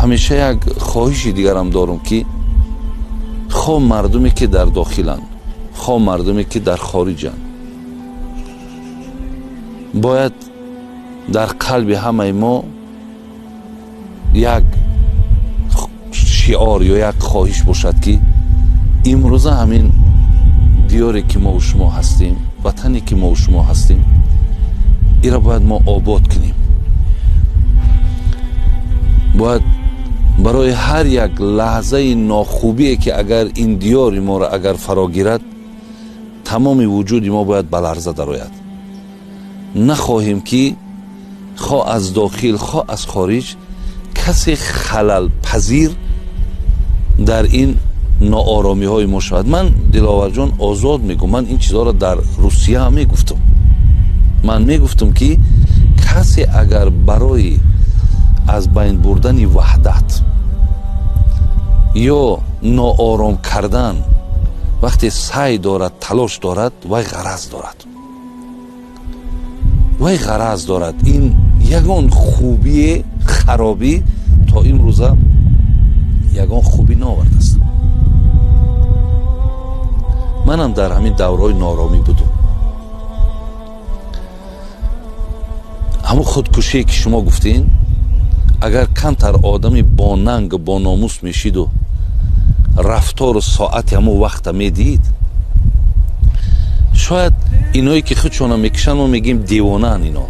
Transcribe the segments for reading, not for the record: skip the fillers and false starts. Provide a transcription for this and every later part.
Ҳамеша як хоҳиши дигарам дорам, ки хо мардуме, ки дар дохиланд, хо мардуме, ки дар хориҷанд, бояд дар қалби ҳамаи мо як шиор ё як хоҳиш бошад, ки имрӯза ҳамин диёре, ки мову шумо ҳастем, ватане, ки мову шумо ҳастем, ира бояд мо обод кунем. Бояд барои ҳар як лаҳзаи нохубие, ки агар ин диёри моро агар фаро гирад, тамоми вуҷуди мо бояд ба ларза дарояд. Нахоҳем, ки хо аз дохил, хо аз хориҷ касе халалпазир дар ин нооромиҳои мо шавад. Ман, Диловарҷон, озод мегӯм, ман ин чизҳоро дар Русия ҳам мегуфтам. Ман мегуфтам, ки касе агар барои аз байн бурдани ваҳдат ё ноором кардан вақте саъй дорад, талош дорад, вай ғараз дорад, вай ғараз дорад. Ин ягон хубие, харобӣ то имрӯза ягон хубӣ наовардааст. Манам дар ҳамин давраҳои нооромӣ будум. Ҳамун худкушие, ки шумо гуфтин, агар камтар одами бонанг, бономус мешиду рафтору соати ҳамун вақта медид, шояд иное, ки худшона мекушанд, мо мегӯем девонаанд ино,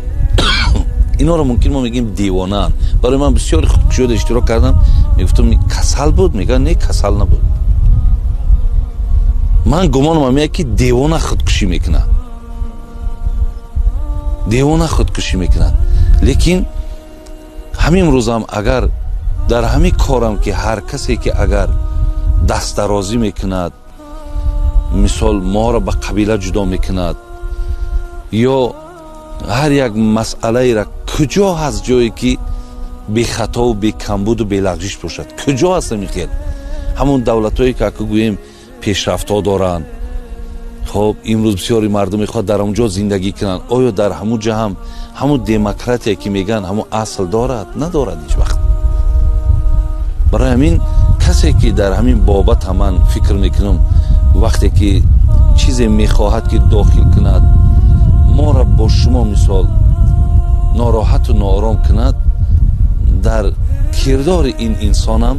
иноро мумкин мо мегӯем девонаанд. Барои ман бисёри худкушиёда иштирок кардам, мегуфтам, касал буд, мегӯянд, не, касал набуд. Ман гумонам ҳамея, ки девона худкушӣ мекунад, девона худкушӣ мекунад. Лекин ҳамин рӯзам агар дар ҳамин корам, ки ҳар касе, ки агар дастдарозӣ мекунад, мисол, моро ба қабила ҷудо мекунад ё ҳар як масъалаера, куҷо ҳаст ҷое, ки бехатову бекамбуду белағжиш бошад? Куҷо ҳаст ҳамин хел? Ҳамон давлатҳое, ки ака гӯем, пешрафтҳо доранд, хоб, имрӯз бисёри мардум мехоҳад дар он ҷо зиндагӣ кунанд. Оё дар ҳамун ҷа ҳам ҳамун демократия, ки мегӯянд, ҳамун асл дорад? Надорад ҳеҷ вақт. Барои ҳамин касе, ки дар ҳамин бобата, ман фикр мекунам, вақте ки чизе мехоҳад, ки дохил кунад, моро бо шумо, мисол, нороҳату ноором кунад, дар кирдори ин инсонам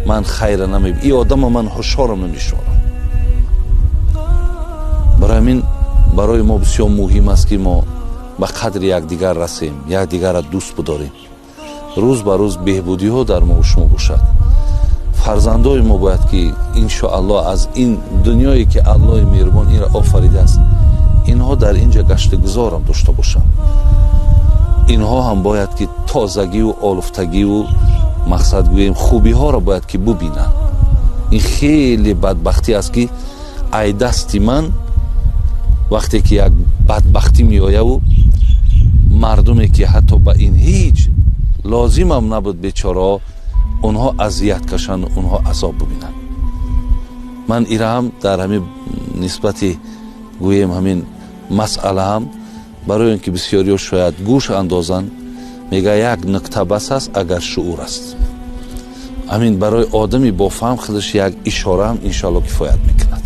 ман хайра намеб, ин одама ман ҳушорам намешуморам. Барои ҳамин барои мо бисёр муҳим аст, ки мо ба қадри якдигар расем, якдигарро дӯст бидорем, рӯз ба рӯз беҳбудиҳо дар мо шумо бошад. Фарзандои мо бояд, ки иншоаллоҳ аз ин дунёе, ки Аллоҳи меҳрубон инро офаридааст, инҳо дар ин ҷо гаштугузорам дошта бошанд. Инҳо ҳам бояд, ки тозагиву олуфтагиву, мақсад гӯем, хубиҳоро бояд, ки бубинанд. Ин хеле бадбахтӣ аст, ки ай дасти ман вақте ки як бадбахтӣ меояву мардуме, ки ҳатто ба ин ҳеҷ лозимам набуд, бечораҳо, онҳо азият кашанд, онҳо азоб бубинанд. Ман ираам дар ҳамин нисбати, гӯем, ҳамин масъалаам, барои он ки бисёриҳо шояд гӯш андозанд, мега, як нукта бас аст, агар шуур аст. Ҳамин барои одами бофаҳм худаш як ишораам иншоалло кифоят мекунад.